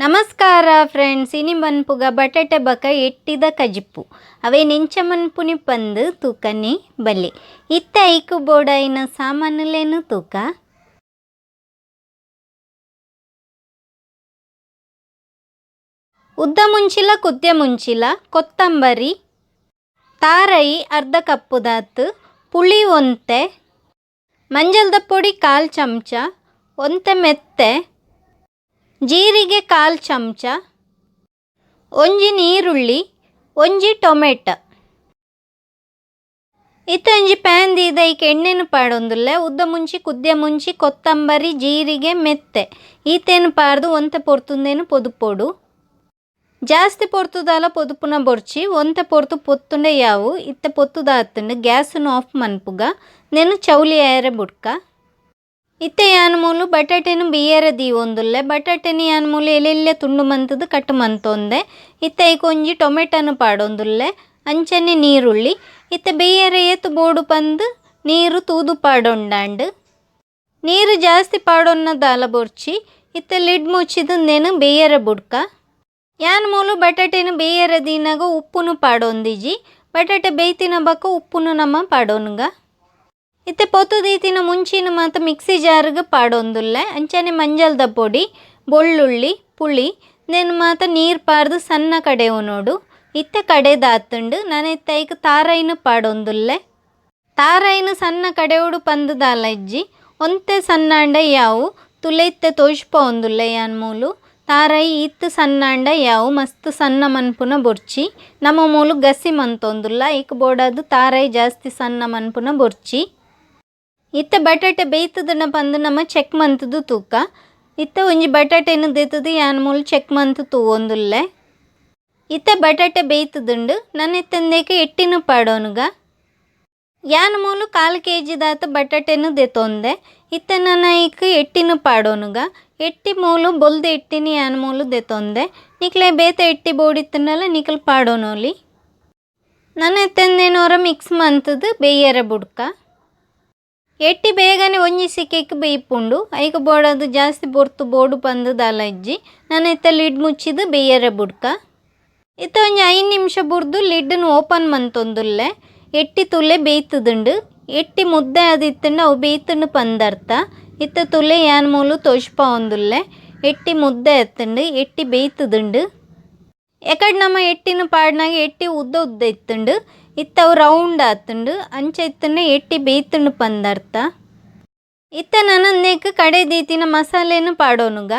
ನಮಸ್ಕಾರ ಫ್ರೆಂಡ್ಸ್, ಇನಿ ಮನ್ಪುಗ ಬಟಾಟೆ ಬಕ ಎಟ್ಟಿದ ಕಜಿಪ್ಪು ಅವೇ ನೆಂಚ ಮನ್ಪುನಿ ಪಂದು ತೂಕನೆ ಬಲ್ಲೆ. ಇತ್ತ ಐಕು ಬೋಡಾಯಿನ ಸಾಮಾನುಲೇನು ತೂಕ. ಉದ್ದ ಮುಂಚಿಲ ಕುದ್ಯ ಮುಂಚಿಲ ಕೊತ್ತಂಬರಿ ತಾರೈ ಅರ್ಧ ಕಪ್ಪುದಾತು ಪುಳಿ ಒಂತೆ ಮಂಜಲ್ದ ಪೊಡಿ 1/4 ಚಮಚ ಒಂತೆ ಮೆತ್ತೆ ಜೀರಿಗೆ 1/4 ಚಮಚ ಒಂಜಿ ನೀರುಳ್ಳಿ ಒಂಜಿ ಟೊಮೆಟೊ. ಇತ್ತ ಒಂಜಿ ಪ್ಯಾನ್ ದೀದ ಐಕ್ ಎಣ್ಣೆನು ಪಾಡೊಂದುಲ್ಲೆ. ಉದ್ದ ಮುಂಚಿ ಕುದ್ಯ ಮುಂಚಿ ಕೊತ್ತಂಬರಿ ಜೀರಿಗೆ ಮೆತ್ತೆ ಈತೇನು ಪಾಡ್ದು ಒಂತೆ ಪೊರ್ತುಂದೇನು ಪೊದುಪೊಡು. ಜಾಸ್ತಿ ಪೊರ್ತುದಾಲ ಪೊದುಪುನ ಬೊರ್ಚಿ ಒಂತೆ ಪೊರ್ತು ಪೊತ್ತುಂಡೆ ಯಾವು ಇತ್ತೆ ಪೊತ್ತುದಾತುಂಡು ಗ್ಯಾಸನ್ನು ಆಫ್ ಮನ್ಪುಗ ನೆನು ಚೌಲಿ ಆಯರೆ ಬುಡ್ಕ. ಇತ್ತೆ ಯಾನ್ ಮೂಲು ಬಟಾಟೆನು ಬಿಯರೆ ದೀವೊಂದುಲ್ಲೆ. ಬಟಾಟೆನು ಯಾನ್ ಮೂಲು ಎಲೆಲ್ಲೆ ತುಂಡು ಮಂತುದು ಕಟ್ ಮಂತೊಂದೆ. ಇತ್ತೆ ಐಕ್ ಒಂಜಿ ಟೊಮೆಟೊನು ಪಾಡೊಂದುಲ್ಲೆ ಅಂಚನೆ ನೀರುಳ್ಳಿ. ಇತ್ತೆ ಬೇಯರೆ ಏತು ಬೋಡು ಪಂದು ನೀರು ತೂದು ಪಾಡೊಂಡಾಂಡು. ನೀರು ಜಾಸ್ತಿ ಪಾಡೊನ್ನ ದಾಲ ಬೊರ್ಚಿ. ಇತ್ತೆ ಲಿಡ್ ಮುಚ್ಚಿದು ನೆನು ಬೇಯರೆ ಬುಡ್ಕ. ಯಾನ್ ಮೂಲು ಬಟಾಟೆನು ಬೇಯರೆ ದೀನಾಗ ಉಪ್ಪುನು ಪಾಡೊಂದಿಜಿ. ಬಟಾಟೆ ಬೇಯ್ತಿನ ಬಕ್ಕ ಉಪ್ಪುನು ನಮ ಪಾಡೊನುಗ. ಇತ್ತೆ ಪೊತ್ತು ದೀತಿನ ಮುಂಚಿನ ಮಾತ ಮಿಕ್ಸಿ ಜಾರ್ಗ್ ಪಾಡೊಂದುಲ್ಲೆ. ಅಂಚನೆ ಮಂಜಲ್ದ ಪೊಡಿ ಬೊಳ್ಳುಳ್ಳಿ ಪುಳಿ ನೆನ್ ಮಾತ ನೀರು ಪಾಡ್ದು ಸಣ್ಣ ಕಡೆವು ನೋಡು. ಇತ್ತೆ ಕಡೆದಾತುಂಡು. ನನ ಇತ್ತೆ ಐಕ್ ತಾರೈನು ಪಾಡೊಂದುಲ್ಲೆ. ತಾರೈನು ಸಣ್ಣ ಕಡೆವುಡು ಪಂದು ದಾಲ ಇಜ್ಜಿ ಒಂತೆ ಸಣ್ಣಾಂಡ ಯಾವು ತುಲೆ ಇತ್ತೆ ತೋಜ್ಪಾವೊಂದುಲ್ಲೆ. ಯಾನ್ ಮೂಲು ತಾರೈ ಇತ್ತು ಸಣ್ಣಾಂಡ ಯಾವು ಮಸ್ತ್ ಸಣ್ಣ ಮನ್ಪುನ ಬೊರ್ಚಿ. ನಮ ಮೂಲು ಗಸಿ ಮಂತೊಂದುಲ್ಲ ಐಕ್ ಬೋಡಾದ್ ತಾರೈ ಜಾಸ್ತಿ ಸಣ್ಣ ಮನ್ಪುನ ಬೊರ್ಚಿ. ಇತ್ತೆ ಬಟಾಟೆ ಬೇಯ್ತದನ ಪಂದು ನಮ ಚೆಕ್ ಮಂತುದು ತೂಕ. ಇತ್ತೆ ಒಂಜಿ ಬಟಾಟೆನು ದೆತ್ತುದು ಯಾನ್ ಮೂಲು ಚೆಕ್ ಮಂತು ತೂವೊಂದುಲ್ಲೆ. ಇತ್ತೆ ಬಟಾಟೆ ಬೇಯ್ತದುಂಡು. ನನ ಇತ್ತಂದೇಕ ಎಟ್ಟಿನು ಪಾಡೋನುಗ. ಯಾನ್ ಮೂಲು 1/4 ಕೆಜಿ ದಾತ ಬಟಾಟೆನು ದೆತ್ತೊಂದೆ. ಇತ್ತೆ ನನ ಐಕ್ ಎಟ್ಟಿನು ಪಾಡೋನುಗ. ಎಟ್ಟಿ ಮೂಲು ಬೊಲ್ದು ಎಟ್ಟಿನಿ ಯಾನ್ ಮೂಲು ದೆತ್ತೊಂದೆ. ನಿಕ್ಲೆ ಬೇತೆ ಎಟ್ಟಿ ಬೋಡಿತ್ತುಂಡಲ ನಿಕಲ್ ಪಾಡೋನೋಲಿ. ನನ ಇತ್ತಂದೇನೋರ ಮಿಕ್ಸ್ ಮಂತುದು ಬೇಯರೆ ಬುಡ್ಕ. ಎಟ್ಟಿ ಬೇಗನೆ ಒಂಜಿ ಸಿಕೆಕ್ ಬೇಯ್ಪುಂಡು. ಐಕ್ ಬೋಡಾದ್ ಜಾಸ್ತಿ ಪೊರ್ತು ಬೋಡು ಪಂದು ದಾಲ ಇಜ್ಜಿ. ನನ ಇತ್ತೆ ಲಿಡ್ ಮುಚ್ಚಿದು ಬೇಯರೆ ಬುಡ್ಕ. ಇತ್ತೆ ಒಂಜಿ 5 ನಿಮಿಷ ಬುರ್ದು ಲಿಡ್ನು ಓಪನ್ ಮಂತೊಂದುಲ್ಲೆ. ಎಟ್ಟಿ ತುಲೆ ಬೇಯ್ತದುಂಡು. ಎಟ್ಟಿ ಮುದ್ದೆ ಆದಿತ್ತುಂಡ ಅವು ಬೇಯ್ತುಂಡು ಪಂದರ್ಥ. ಇತ್ತೆ ತುಲೆ ಯಾನ್ ಮೂಲು ತೋಜ್ಪಾವೊಂದುಲ್ಲೆ. ಎಟ್ಟಿ ಮುದ್ದೆ ಎತ್ತುಂಡು ಎಟ್ಟಿ ಬೇಯ್ತದುಂಡು. ಎಕಡ್ ನಮ ಎಟ್ಟಿನ ಪಾಡ್ನಾಗ ಎಟ್ಟಿ ಉದ್ದ ಉದ್ದ ಇತ್ತುಂಡು. ಇತ್ತೆ ಅವು ರೌಂಡ್ ಆತುಂಡು. ಅಂಚ ಇತ್ತುಂಡ ಎಟ್ಟಿ ಬೇಯ್ತುಂಡು ಪಂದರ್ಥ. ಇತ್ತೆ ನನಂದೇಕ್ ಕಡೆ ದೀತಿನ ಮಸಾಲೆನು ಪಾಡೋನುಗ.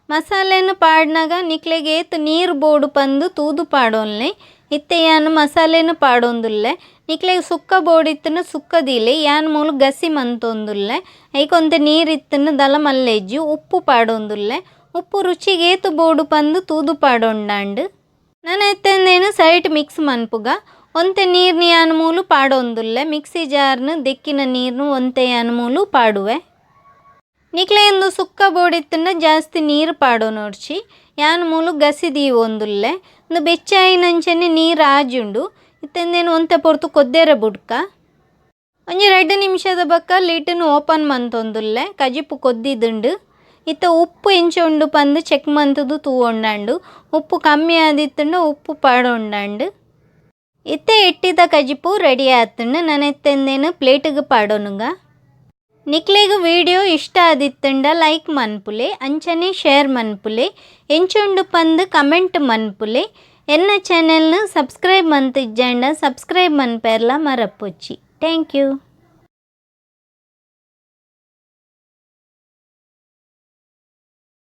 ಮಸಾಲೆನು ಪಾಡ್ನಾಗ ನಿಕ್ಲೆಗ್ ಏತ್ ನೀರು ಬೋಡು ಪಂದು ತೂದು ಪಾಡೊನ್ಲೆ. ಇತ್ತೆ ಯಾನ್ ಮಸಾಲೆನು ಪಾಡೊಂದುಲ್ಲೆ. ನಿಕ್ಲೆಗ್ ಸುಕ್ಕ ಬೋಡಿತ್ತುಂಡ ಸುಕ್ಕ ದೀಲೆ. ಯಾನ್ ಮೂಲು ಗಸಿ ಮಂತೊಂದುಲ್ಲೆ. ಐಕ್ ಒಂತೆ ನೀರು ಇತ್ತುಂಡ ದಲ ಮಲ್ಲೆಜ್ಜಿ. ಉಪ್ಪು ಪಾಡೊಂದುಲ್ಲೆ. ಉಪ್ಪು ರುಚಿಗೆ ಏತು ಬೋಡು ಪಂದು ತೂದು ಪಾಡೊಂಡಾಂಡು. ನನ ಇತ್ತೆಂದೇನು ಸೈಟ್ ಮಿಕ್ಸ್ ಮನ್ಪುಗ. ಒಂತೆ ನೀರ್ನಿ ಯಾನ್ ಮೂಲು ಪಾಡೊಂದುಲ್ಲೆ. ಮಿಕ್ಸಿ ಜಾರ್ನು ದೆಕ್ಕಿನ ನೀರ್ನು ಒಂತೆ ಯಾನ್ ಮೂಲು ಪಾಡುವೆ. ನಿಕ್ಲೆ ಇಂದು ಸುಕ್ಕ ಬೋಡಿತ್ತುಂಡ ಜಾಸ್ತಿ ನೀರು ಪಾಡೊನೊಡ್ಚಿ. ಯಾನ್ ಮೂಲು ಗಸಿ ದೀವೊಂದುಲ್ಲೆ. ಇಂದು ಬೆಚ್ಚಾಯಿನಂಚನೆ ನೀರು ಆಜುಂಡು. ಇತ್ತೆಂದೇನು ಒಂತೆ ಪೊರ್ತು ಕೊದ್ದೆರೆ ಬುಡ್ಕ. ಒಂಜಿ 2 ನಿಮಿಷದ ಬಕ್ಕ ಲಿಡ್ನು ಓಪನ್ ಮಂತೊಂದುಲ್ಲೆ. ಕಜಿಪು ಕೊದ್ದಿದುಂಡು. ಇತ್ತೆ ಉಪ್ಪು ಎಂಚ ಉಂಡು ಪಂದು ಚೆಕ್ ಮಂತುದು ತೂವೊಂಡಾಂಡು. ಉಪ್ಪು ಕಮ್ಮಿ ಆದಿತ್ತುಂಡ ಉಪ್ಪು ಪಾಡೊಂಡಾಂಡು. ಇತ್ತೆ ಎಟ್ಟಿದ ಕಜಿಪು ರೆಡಿ ಆತುಂಡು. ನನ ಇತ್ತೆಂದೇನು ಪ್ಲೇಟಿಗೆ ಪಾಡೊನುಗ. ನಿಕ್ಲೆಗ್ ವಿಡಿಯೋ ಇಷ್ಟ ಆದಿತ್ತುಂಡ ಲೈಕ್ ಮನ್ಪುಲೆ, ಅಂಚನೆ ಶೇರ್ ಮನ್ಪುಲೆ, ಎಂಚುಂಡು ಪಂದು ಕಮೆಂಟ್ ಮನ್ಪುಲೆ. ಎನ್ನ ಚಾನೆಲ್ನು ಸಬ್ಸ್ಕ್ರೈಬ್ ಮಂತಿಜ್ಜಾಂಡ ಸಬ್ಸ್ಕ್ರೈಬ್ ಮನ್ಪೆರ್ಲ ಮರಪೊಚ್ಚಿ. Thank you.